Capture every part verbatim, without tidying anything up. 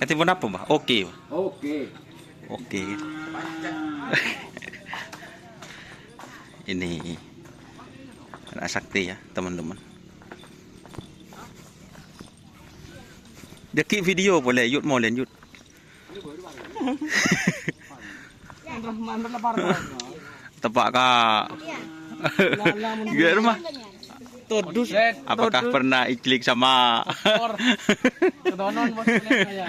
Katèpon apa, Mbah? Oke, Mbah. Oke. Oke. Ini anak sakti ya, teman-teman. Jhâ' ghi' video polè, Yud, molèn, Yud. Teppa' ka. Gimana, Mah? Todus. Apakah pernah iclik sama? Ketonon, Bos, saya.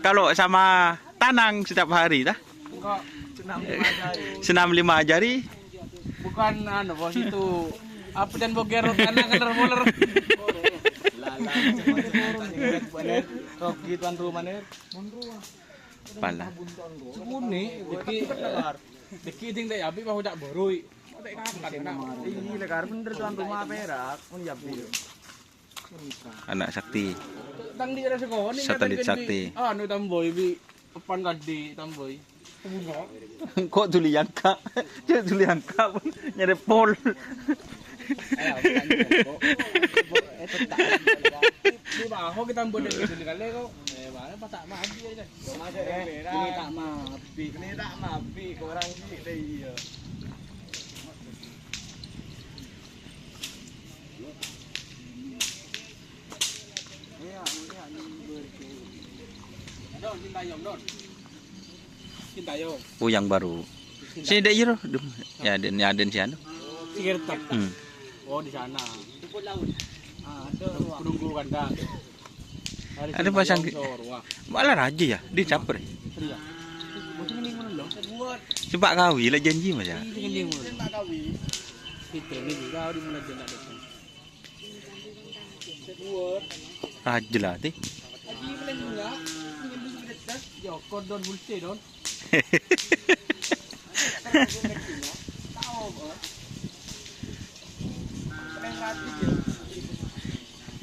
Kalau sama tanang setiap hari, tah? Enggak, senam lima jari. Senam lima jari? Bukan, anu, Bos, itu apa dan boger, karena kan roller. Rogi tuan rumah nih. Pala. Sembunyi, diki, diki ding tak yabi, mau tak boroi. Iya, lekar bener tuan rumah perak, mun yabi. Anak sakti. Tang di daerah sekolah ini. Satelit sakti. Anu, tamboi, bi. Depan kadi, tamboi. Kok duli yangka? Cek duli yangka, nyari pol. Ayo, bukan kok. Kok, eh, tetap. Di baho kita buat dari dulu kali kok. Eh, mana patak mati aja. Ini tak mapi. Ini tak mapi, kurang sih, deh, iya. Puyang baru. Sini dek iro. Ya, den, ya, den si anu. Hmm. Oh, di sana. Penunggu kandang. Ada pasang. Malah raja ya, dicaper. Iya. Coba kawin, lah janji, Mas, ya. Iya, janji, Mas. Kita ini juga di mana jalan datang. Raja lah, teh. Joko don bulse don.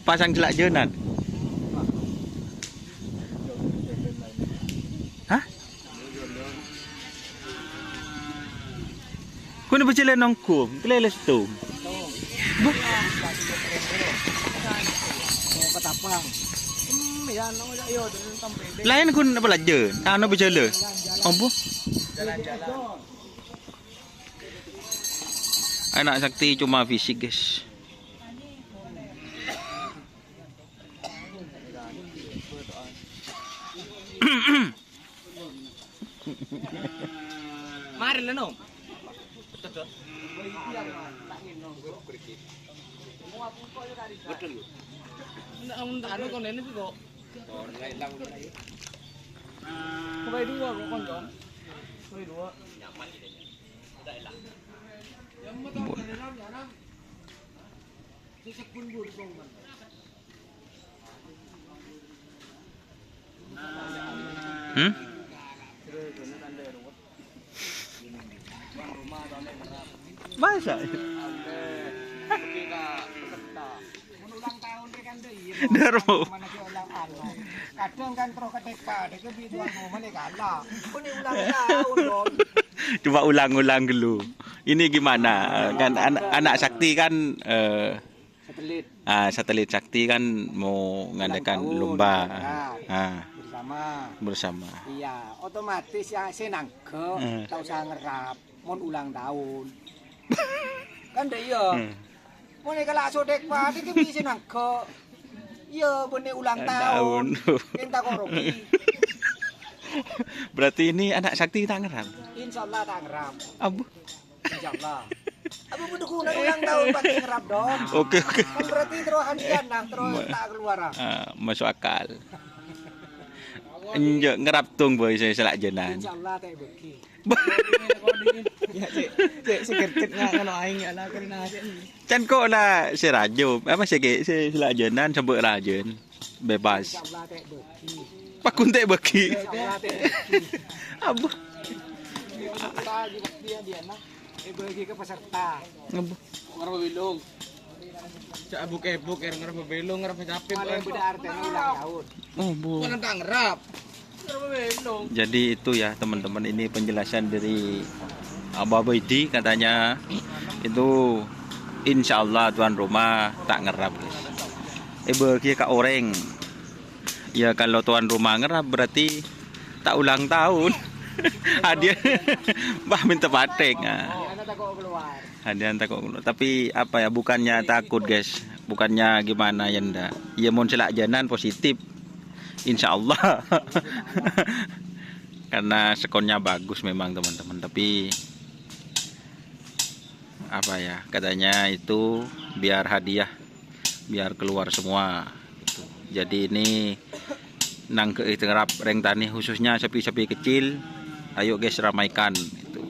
Pasang celak jenan. Hah? Kun apa jalan nongko? Kelele situ. Buh. Lain kun apa lajen? Anu apa jalan? Apa? Anak sakti cuma fisik, guys. Mari leno. Betul. Anu konene sih kok. Kau dua kok, Kon, Kon. Kau dua. Hmm? Masa? Darmo. Kadang kan terus ketepa, dia ke bi tuan rumah ni kalah. Kau ni ulang tahun, Bos. Coba ulang-ulang dulu. Ini gimana? Kan an-, anak sakti kan, eh, Satelit. Ah, satelit sakti kan mau ngadakan lomba. Ah, bersama. Bersama. Iya, otomatis ya sè nangghek, ta' osa ngerap, mon ulang tahun. Kan dâ' iyâ. Mon èkala' sodek pati kan bisa nangghek. Iyâ, bânnè ulang tahun. Minta koroki. Berarti ini anak sakti ta' ngerap? Insyaallah ta' ngerap. Abu. Insyaallah. Apa butuh guna ulang tahun pati ngerap dong? Oke, oke. Kan berarti terus andian nah, terus tak keluar ah. Ah, masuk akal. Enjâ' ngerap tong boy saya selak jenan. Insyaallah tak bagi. Ya, cek, cek, segertit nggak ngono aing ya lah, kena aja. Can kok lah si Rajo, apa sih, Ki? Si selak jenan sebut rajen. Bebas. Insyaallah tak bagi. Pakun tak bagi. Insyaallah tak bagi. Abu. Kita juga dia dia nah. Eh, bagi ke peserta. Abu. Ngarep belong. Cak abu kebuk, er ngarep belong, ngarep capek. Paling beda artinya ulang tahun. Oh, bu. Bukan tak ngerap. Ngarep belong. Jadi itu ya, teman-teman, ini penjelasan dari Abah Baidi, katanya itu insya Allah tuan rumah tak ngerap, guys. Eh, bagi ke orang. Ya, kalau tuan rumah ngerap berarti tak ulang tahun. Hadiah, bah, minta patek. Nah. Hadiah tak kok keluar. Tapi apa ya, bukannya takut, guys. Bukannya gimana ya, ndak. Ya, mon sela' janan positif. Insya Allah. Karena skonnya bagus memang, teman-teman. Tapi apa ya, katanya itu biar hadiah, biar keluar semua gitu. Jadi ini nangghâ'â ngarap rèng tanè, khususnya sapi-sapi kecil. Ayo, guys, ramaikan gitu.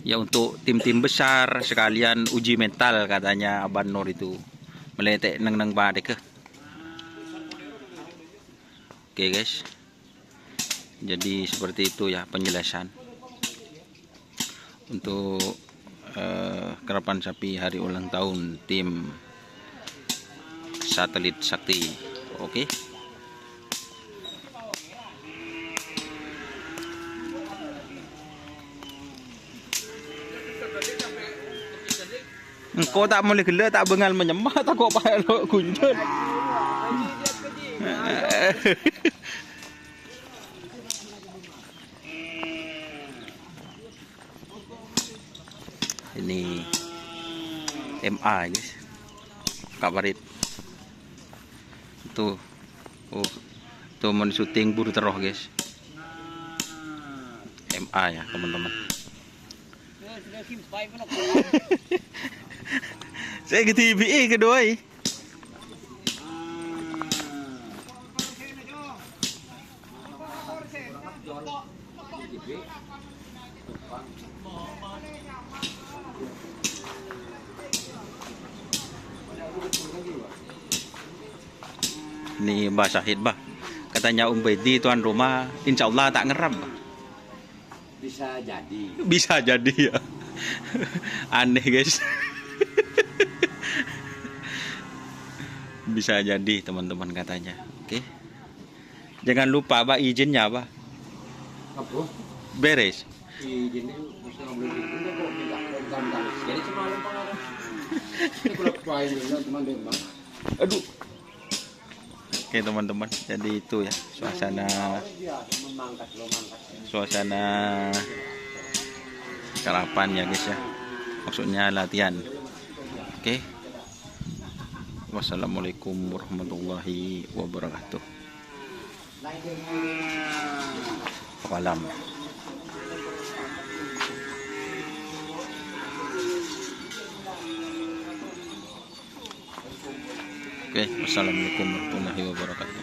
Ya, untuk tim-tim besar sekalian uji mental, katanya Abang Nur itu. Meletek neng-neng badek ke. Oke, guys. Jadi seperti itu ya penjelasan untuk eh, karapan sapi hari ulang tahun tim Satelit Sakti. Oke. Engko' ta' molè ghellâ', ta' bângal manyemma, tako' palo ghunjhul. Ini M A, guys. Kak Farid. Tuh. Oh, tuh mon syuting buru terro, guys. M A ya, teman-teman. Saya ke T V E kedua, eh. Ini Mbah Syahid, Mbah. Katanya Om Baidi, tuan rumah, insya Allah tak ngerap, Mbah. Bisa jadi. Bisa jadi, ya. Aneh, guys. Bisa jadi, teman-teman, katanya. Oke. Jangan lupa, Pak, izinnya, Pak. Apa? Beres. Izinnya, Mas, nggak boleh izin, kok minta kontan, kan? Jadi semalam, Pak. Ini kalau paling benar, teman-teman. Aduh. Oke, teman-teman, jadi itu ya suasana suasana karapan ya, guys, ya. Maksudnya latihan. Oke. Wassalamualaikum warahmatullahi wabarakatuh. Salam. Oke, wassalamualaikum warahmatullahi wabarakatuh.